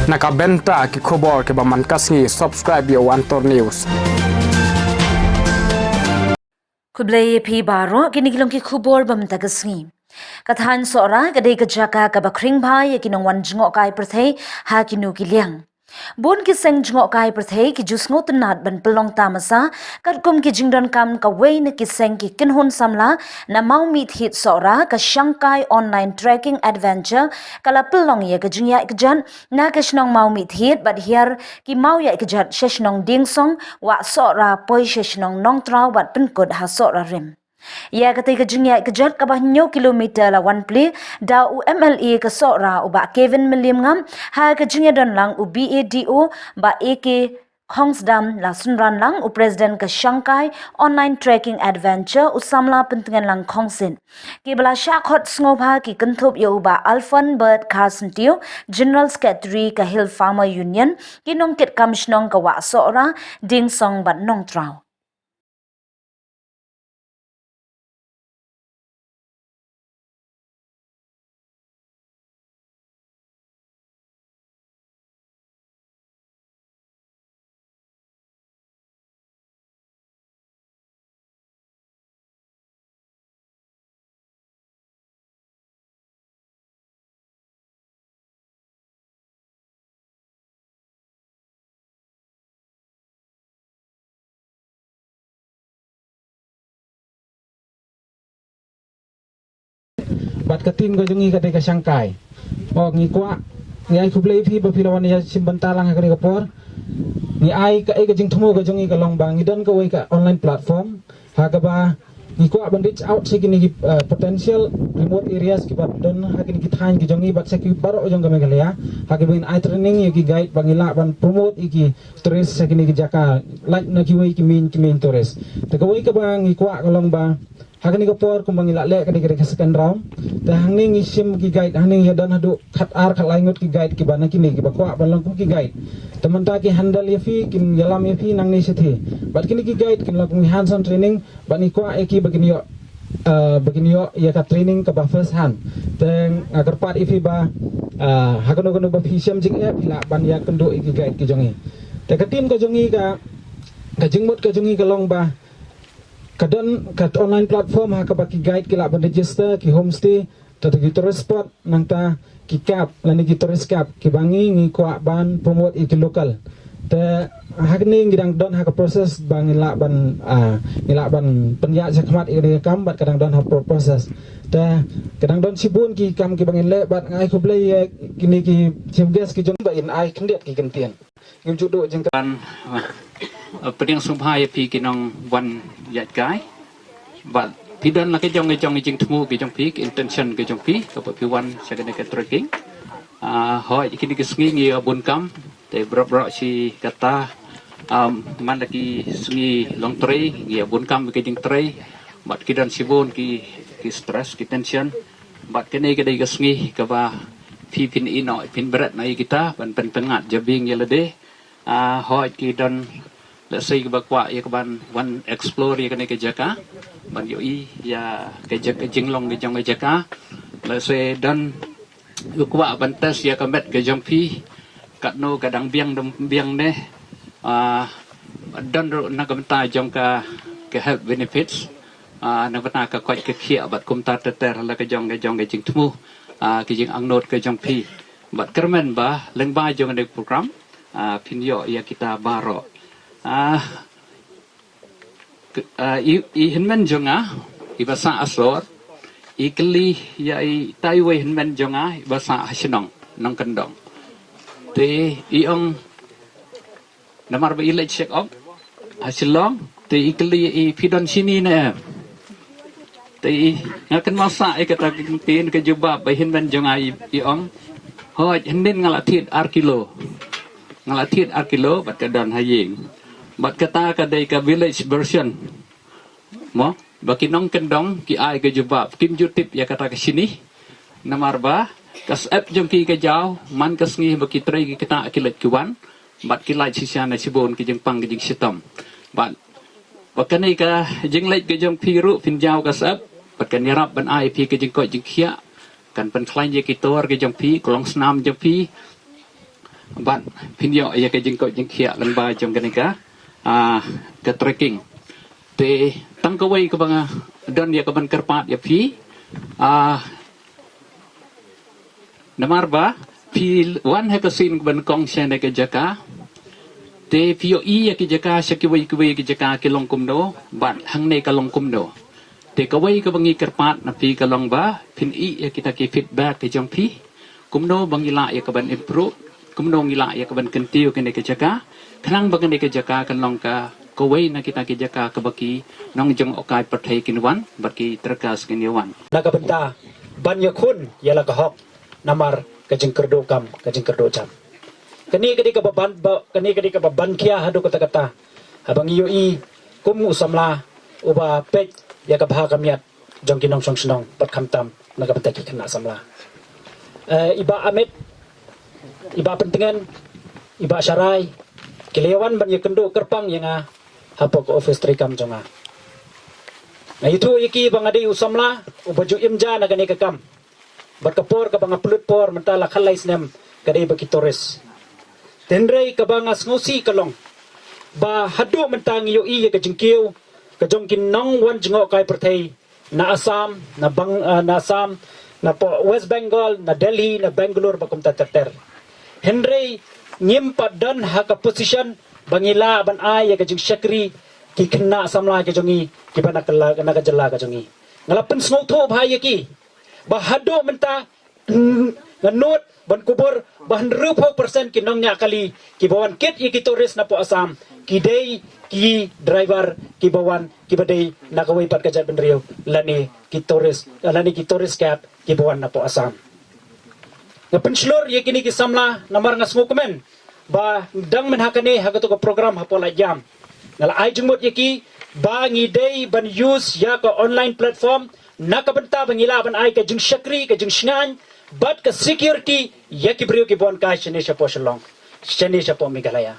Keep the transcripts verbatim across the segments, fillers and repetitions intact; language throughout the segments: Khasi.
Na ka bynta ki khubor kiba man ka sngi, subscribe ïa u Antor News. Khublei ïa phi baroh, kine ki long ki khubor ba mynta ka sngi. Ka thaiñ Sohra ka dei ka jaka kaba khring bha ïa ki nongwan jngohkai pyrthei ha kino ki liang. Bun ki seng jngohkai pyrthei ki ju sngewtynnad ban pynlong tamasa katkum ki jingdonkam. Kawei na ki seng ki kynhun samla na Mawmih Thied Sohra, ka Shangkai Online Trekking Adventure, ka la pynlong ïa ka jingïaid kjat na ka shnong Mawmih Thied bad hiar ki maw ïaid kjat sha shnong Diengsong, Wah Sohra, poi sha shnong Nongtraw bad pynkut ha Sohra Rim. Ïa katei ka jingïaid kjat kaba hynñiew kilometer la wan plie da u M L A ka Sohra u Bah Kevin Mylliemngam, ha ka jingïadon lang u B A D O Bah A K Khongsdam, la synran lang u President ka Shangkai Online Trekking Adventure u samla Pyntngenlang Khongsit. Kiba la shah khot sngewbha ki kynthup ïa u Bah Alphonse Bert Kharsyntiew, General Secretary ka Hill Farmer Union, ki nongkitkam shnong ka Wah Sohra, Diengsong bad Nongtraw. Bad ka team ka jong ngi ka dei ka Shangkai. Oh, ngi kwah, ngi ai khublei ïa phi ba phi la wan ïa shim bynta lang ha kane ka por. Ngi ai ka, ai ka jingthmu ka jong ngi ka long ba ngi don kawei ka online platform ha kaba ngi kwah ban reach out sha kine ki, uh, potential remote areas kiba don ha kine ki thaiñ ki jong ngi bad sha ki baroh jong ka Meghalaya, ha kaba ngin ai training ïa ki guide ba ngin lah ban promote ïa ki tourist sha kine ki jaka, lait na kiwei ki main, ki main tourist. Te kawei kaba ngi kwah ka long ba ha kane ka por kumba ngi la leh kane ka second round, te hangne ngi shim ki guide, hangne ngi don haduh khatar khatlai ngut ki guide kiba na kine kiba kwah ban long kum ki guide. Te mynta ki handle ïa phi, kin ïalam ïa phi nangne shathie. Bad kine ki guide kin long kum ki hands-on training, bad ngi kwah ïa ki ba kin ïoh, uh, ba kin ïoh ïa ka training kaba first hand. Te nga kyrpad ïa phi ba, uh, ha kano kano ba phi shem jingeh phi lah ban ïakynduh ïa ki guide ki jong ngi. Te ka team ka jong ngi ka, ka jingmut ka jong ngi ka long ba ka don ka online platform ha kaba ki guide ki lah ban register ki homestay, te ki tourist spot, nangta ki cab lane ki tourist cab kiba ngi, ngi kwah ban promote ïa ki local. Te hangne ngi dang don ha ka process ba ngin lah ban, ah, ngin lah ban pynïaid shakhmat ïa kane ka kam bad ka dang don ha pro-, process. Te ka dang don shibun ki kam kiba ngin leh bad nga ai khublei ïa kine ki chief guest ki jong ba in ai khyndiat ki kyntien. Ngim ju duh jingkyrpad, ah, pdiang sngewbha ïa phi ki nongwan ïaid kai. Bad phi don la ka jong ka jong ka jingthmu ka jong phi, ka intention ka jong phi kaba phi wan sha kane ka trekking. Ah, hooid, kine ki sngi ngi ïa bun kam, te baroh baroh shi katta, um, man la ki sngi long trei ngi ïa bun kam ka jingtrei. Bad ki don shibun ki, ki stress, ki tension. Bad kane ka dei ka sngi kaba phi phin ïehnoh, phin bret noh ïa kita ban pyn-, pynngat jabieng ïa lade. Ah, hooid, ki don lehse kiba kwah ïa ka ban wan explore ïa kane ka jaka, ban ïohi ïa ka jaka, jinglong ka jong ka jaka. Lehse don kiba kwah ban test ïa ka met ka jong phi, katno ka dang biang, dang biang ne. Ah, don ruh na ka bynta jong ka, ka health benefits. Ah, na ka bynta ka koit ka khiah bad kumta ter ter, la ka jong ka jong ka jingthmu, ah, ka jingangnud ka jong phi. Bad kyrmen ba lyngba jong kane ka program, ah, phin ïoh ïa kita baroh. Ah, k-, ah, i, i hynmen jong nga iba sah ha sor, i kylli ïa ita iwei i hynmen jong nga iba sah ha shnong Nongkyndong. Te i ong, namar ba i leit check up ha Shillong, te i kylli i, phi don shini ne em? Te i, nga kynmaw sah ïa kata ka kyntien, ka jubab ba i hynmen jong nga i, i ong, hooid, hynnin nga la thied ar kilo. Nga la thied ar kilo bad ka don ha ïing. Bad kata ka dei ka village version. Mo, ba ki nongkyndong ki ai ka jubab, kim ju tip ïa kata ka shini. Namar ba ka syep jong ki ka jaw, man ka sngi ba ki trei ki kynnoh ki leit ki wan, bad ki lait shisha na shibun ki jingpang ki jingshitom. Bad ba kane ka jingleit ka jong phi ruh phin jaw ka syep, bad kan ïarap ban ai phi ka jingkoit jingkhiah, kan pynkhlaiñ ïa ki tor ka jong phi, ka long snam jong phi. Bad phin ïoh ïa ka jingkoit jingkhiah lyngba jong kane ka, ah, ka trekking. Te tang kawei kaba nga don ïa kaban kyrpad ïa phi, ah, namar ba phi wan ha ka sien kaba nyngkong sha kane ka jaka. Te phi ïohi ïa ki jaka sha kiwei kiwei ki jaka ki long kumno bad hangne ka long kumno. Te kawei kaba ngi kyrpad na phi ka long ba phin ïohi ïa kita ki feedback ki jong phi. Kumno ba ngi lah ïa kaban improve, kumno ngi lah ïa kaban kyntiew kane ka jaka. Khnang ba kane ka jaka kan long ka kawei na kita ki jaka kaba ki nongjngohkai pyrthei kin wan bad ki trekkers kin ïa wan. Na ka bynta ban ïakhun ïa la ka hok namar ka jingkyrduh kam, ka jingkyrduh jam. Kane ka dei kaba ban, ba, kane ka dei kaba ban khia haduh katta katta. Haba ngi ïohi kum u samla uba peit ïa ka bha ka miat jong ki nongshong shnong bad khamtam na ka bynta ki khynnah samla. Eh, i Bah Amit, i Bah Pyntngen, i Bah Sharai, ki la ïa wan ban ïakynduh kyrpang ïa nga hapoh ka office treikam jong nga. Nga ïathuh ïa ki ba nga dei u samla uba ju im ja na kane ka kam. Bad ka por kaba nga pynlut por mynta la khatlai snem ka dei bad ki tourist. Hynrei kaba nga sngewsih ka long ba haduh mynta ngi ïohi ïa ka jingkiew ka jong ki nongwan jngohkai pyrthei na Assam, na Bang-, ah, na Assam, napoh West Bengal, na Delhi, na Bangalore bad kumta ter ter. Hynrei ngim pat don ha ka position ba ngi lah ban ai ïa ka jingshakri ki khynnah samla ki jong ngi kiba na ka la-, na ka jylla ka jong ngi. Nga la pynsngewthuh bha ïa ki ba haduh mynta, mm, nga nud ban kubur ba hynriewphew percent ki nongñiah kali kiba wan kit ïa ki tourist napoh Assam ki dei ki driver kiba wan kiba dei na kawei pat ka jaitbynriew lane ki tourist, lane ki tourist guide kiba wan napoh Assam. Nga pynshlur ïa kine ki samla namar nga sngewkmen ba dang mynta ha kane ha kato ka program hapoh Laitjam nga la ai jingmut ïa ki ba ngi dei ban use ïa ka online platform na ka bynta ba ngi lah ban ai ka jingshakri, ka jingshngaiñ bad ka security ïa ki briew kiba wan kai shane shapoh Shillong, shane shapoh Meghalaya.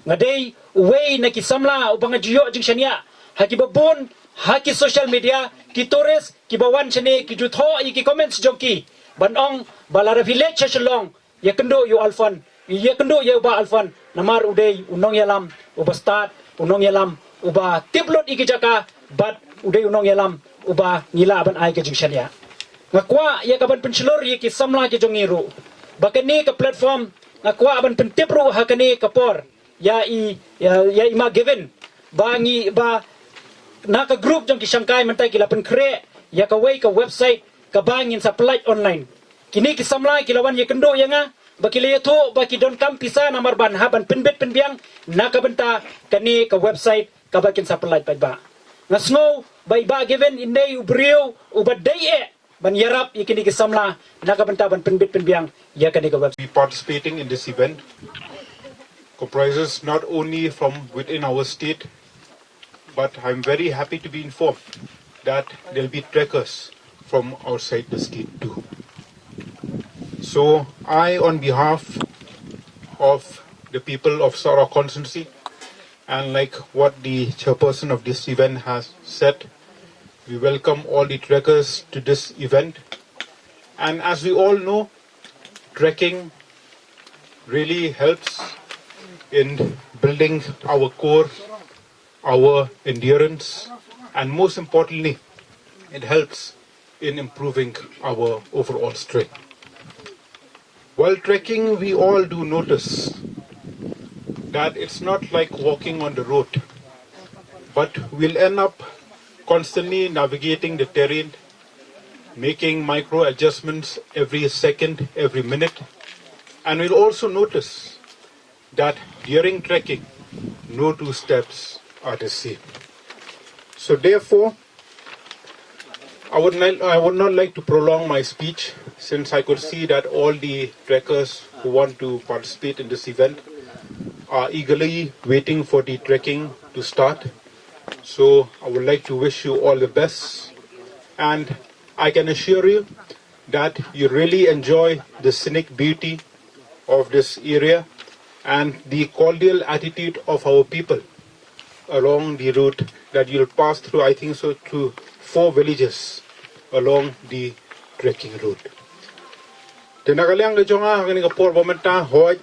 Nga dei uwei na ki samla uba nga ju ïoh jingshaniah ha kiba bun ha ki social media, ki tourist kiba wan shane ki ju thoh ïa ki comments jong ki ban ong ba lada phi leit sha Shillong ïakynduh ïa u Alfon, ïakynduh ïa u Bah Alfon namar u dei u nongïalam uba stad, u nongïalam uba tip lut ïa ki jaka bad u dei u nongïalam uba ngi lah ban ai ka jingshaniah. Nga kwah ïa kaban pynshlur ïa ki samla ki jong ngi ruh ba kane ka platform nga kwah ban pyntip ruh ha kane ka por ïa i, ïa, ïa i Ma Gavin ba ngi, ba na ka group jong ki shangkai mynta ki la pynkhreh ïa kawei ka website kaba ngin sa pyllait online. Kine ki samla ki la wan ïakynduh ïa nga ba ki la ïathuh ba ki donkam pisa namar ban hap ban pynbit pynbiang na ka bynta kane ka website kaba kin sa pyllait paidbah. Nga sngew ba i Bah Gavin in dei u briew uba dei eh ban ïarap ïa kine ki samla na ka bynta ban pynbit pynbiang ïa kane ka website. Be participating in this event comprises not only from within our state, but I'm very happy to be informed that there'll be trekkers from outside the state too. So I, on behalf of the people of Sara constituency, and like what the chairperson of this event has said, we welcome all the trekkers to this event. And as we all know, trekking really helps in building our core, our endurance, and most importantly, it helps in improving our overall strength. While trekking, we all do notice that it's not like walking on the road, but we'll end up constantly navigating the terrain, making micro adjustments every second, every minute, and we'll also notice that during trekking, no two steps are the same. So therefore, I would not, I would not like to prolong my speech, since I could see that all the trekkers who want to participate in this event are eagerly waiting for the trekking to start. So I would like to wish you all the best, and I can assure you that you really enjoy the scenic beauty of this area and the cordial attitude of our people along the route that you'll pass through, I think so, through four villages along the trekking route. Te na ka liang ka jong nga, ha kane ka por ba mynta, hooid,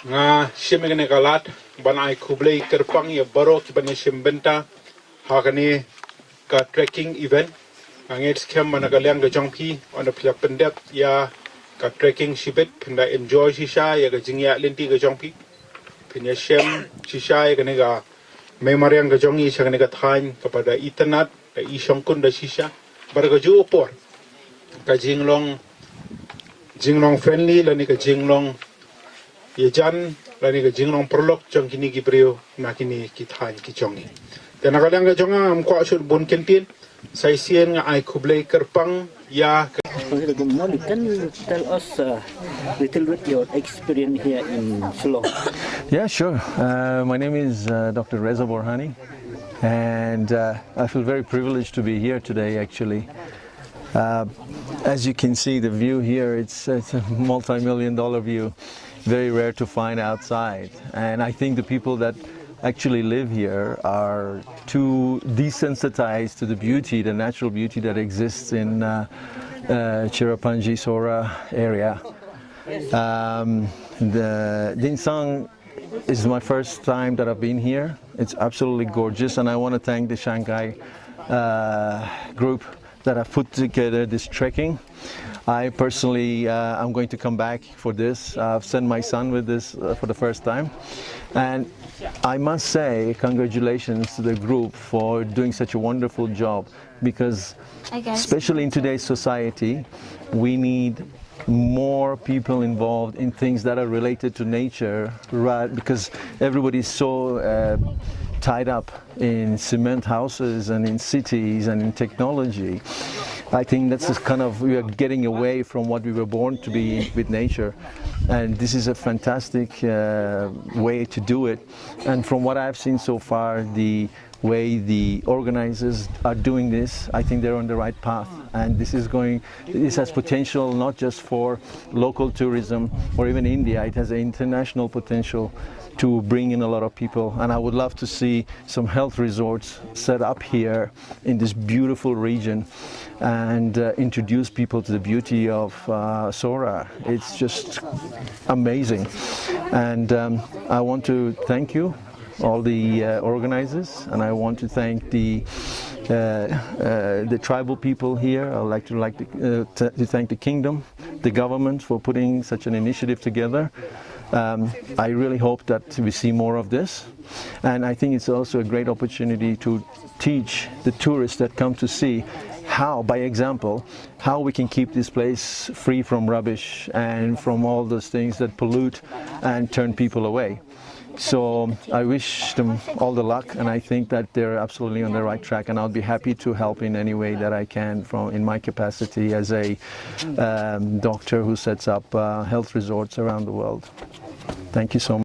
Nga shim ïa kane ka lad ban ai khublei kyrpang ïa baroh kiban ïashim bynta ha kane ka trekking event. Nga ngeit skhem ba na ka liang ka jong phi, ynda phi la pyndep ïa ka trekking shibit, phin da enjoy shisha ïa ka jingïaid lynti ka jong phi. Phin ïashem shisha ïa kane ka mei mariang ka jong ngi sha kane ka thaiñ kaba da itynnad, da ishongkun da shisha. Bad ka juh u por, ka jinglong, jinglong friendly lane ka jinglong ïajan lane ka jinglong paralok jong kine ki briew na kine ki thaiñ ki jong ngi. Te na ka liang ka jong nga, ngam kwah shuh bun kyntien, sa shisien nga ai khublei kyrpang ïa ka. Molly, can you tell us a little bit your experience here in Shillong? Yeah, sure. Uh, my name is uh, Doctor Reza Borhani, and uh, I feel very privileged to be here today, actually. Uh, as you can see, the view here, it's, it's a multi-million dollar view. Very rare to find outside. And I think the people that actually live here are too desensitized to the beauty, the natural beauty that exists in uh, uh, Cherrapunji Sohra area. Um, the Diensang is my first time that I've been here. It's absolutely gorgeous, and I want to thank the Shanghai uh, group that have put together this trekking. I personally, uh, I'm going to come back for this. I've sent my son with this uh, for the first time. And I must say, congratulations to the group for doing such a wonderful job, because, especially in today's society, we need more people involved in things that are related to nature, right? Because everybody's so uh, tied up in cement houses and in cities and in technology. I think that's just kind of, we are getting away from what we were born to be with nature. And this is a fantastic uh, way to do it. And from what I've seen so far, the way the organizers are doing this, I think they're on the right path. And this is going, this has potential not just for local tourism or even India. It has an international potential to bring in a lot of people. And I would love to see some health resorts set up here in this beautiful region and uh, introduce people to the beauty of uh, Sohra. It's just amazing. And um, I want to thank you, all the uh, organizers, and I want to thank the uh, uh, the tribal people here. I would like to like to, uh, to, to thank the kingdom, the government for putting such an initiative together. Um, I really hope that we see more of this, and I think it's also a great opportunity to teach the tourists that come to see how, by example, how we can keep this place free from rubbish and from all those things that pollute and turn people away. So I wish them all the luck, and I think that they're absolutely on the right track, and I'll be happy to help in any way that I can from in my capacity as a um, doctor who sets up uh, health resorts around the world. Thank you so much.